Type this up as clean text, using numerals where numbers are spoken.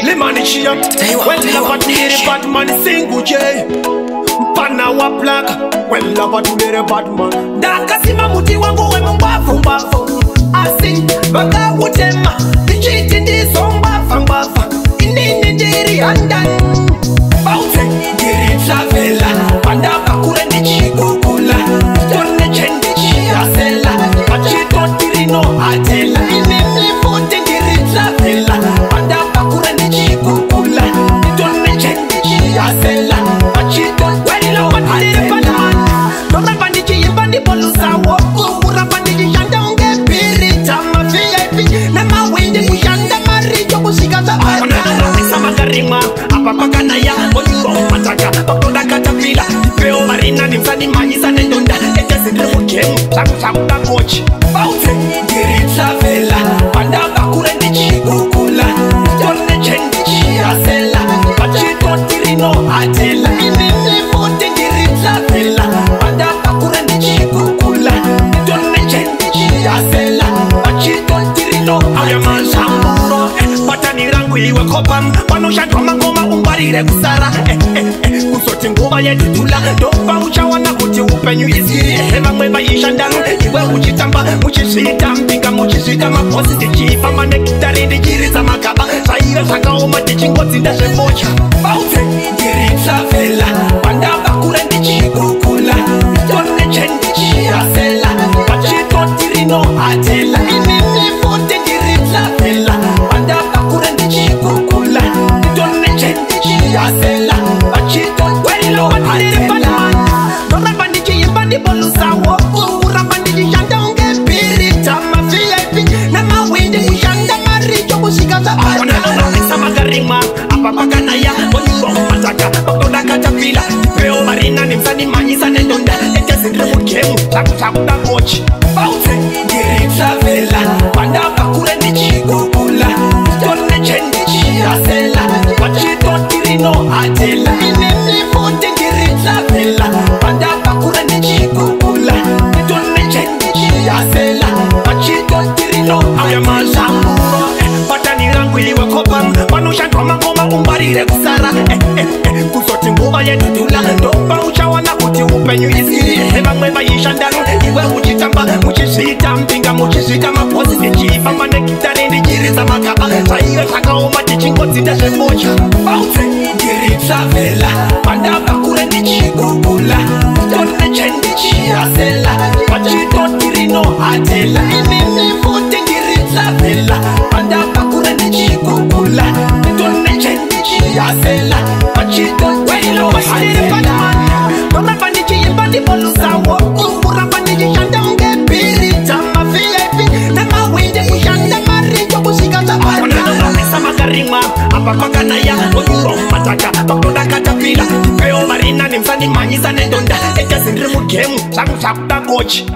Limanichia, well love to the bad man single J. Pana wa black, well love to the bad man. Ndakasima muti wangu we mumbavu mbavu. Asi vakawutema ndichiti ndizo mbava mbava. Inini ndiri handani. Bounce ndiri traveler, pandabva kure ndichigugula. Nditoneche ndichihasela, pachitoti rinohatela. Inini futi ndiri traveler, pandabva kure ndichigugula. Nditoneche ndichihasela, pachitoti rinohatela. Ndoramba ndichiimba ndibolusawo, kuramba ndichishanda unge bhirita. MaVIP nemahwindi kushanda maricho kusvika zvabaisa makarimwa apa pakanaya onyuro mataka pakutoda katapila ipeo marinani musanimhanyisa nendonda etezi ndiri mugemu zvangu zvakuda kochi Bounce ndiri traveler, pandabva kure ndichigugula. Nditoneche ndichihasela, pachitoti rinohatela. Inini futi ndiri traveler, pandabva kure ndichigugula. Nditoneche ndichihasela, pachitoti rinohatela. Mazamburo patani rangu iwe kopa panoshandwa mangoma ungwarire kusara. Kuzoti nguva yedhudhula ndopa uchawana kuti upenyu iziri. Ehe, vamwe vaishanda iwe uchitamba muchizviita mbinga muchizviita mabhosi tichifamba negitari ndichiridza magaba zvaive zvakaoma tichingodzinda zvemocha. Bounce ndiri traveler, pandabva kure ndichigugula. Nditoneche ndichihasela, pachitoti rinohatela. Inini futi ndiri traveler, pandabva kure ndichigugula. Nditoneche ndichihasela, pachitoti rinohatela. Ndoramba ndichiimba ndibolusawo, kuramba ndichishanda unge bhirita. MaVIP nemahwindi kushanda maricho kusvika zvabaisa makarimwa apa pakanaya onyuro mataka pakutoda katapila ipeo marinani musanimhanyisa nendonda etezi ndiri mugemu zvangu zvakuda kochi. Bounce ndiri traveler, pandabva kure ndichigugula. Nditoneche ndichihasela, pachitoti rinohatela. Inini futi ndiri traveler, pandabva kure ndichigugula. Nditoneche ndichihasela, pachitoti rinohatela. Mazamburo patani rangu iwe kopa panoshandwa mangoma ungwarire kusara. Kuzoti nguva yedhudhula ndopa uchawana kuti upenyu iziri. Ehe, vamwe vaishanda iwe uchitamba muchizviita mbinga muchizviita mabhosi tichifamba negitari ndichiridza magaba zvaive zvakaoma tichingodzinda zvemocha. Bounce ndiri traveler, pandabva kure ndichigugula. Nditoneche ndichihasela, pachitoti rinohatela. Inini futi ndiri traveler, pandabva kure ndichigugula. Nditoneche ndichihasela, pachitoti rinohatela. Ndoramba ndichiimba ndibolusawo, kuramba ndichishanda unge bhirita. MaVIP nemahwindi kushanda maricho kusvika zvabaisa makarimwa apa pakanaya onyuro mataka pakutoda katapila ipeo marinani musanimhanyisa nendonda etezi ndiri mugemu zvangu zvakuda kochi.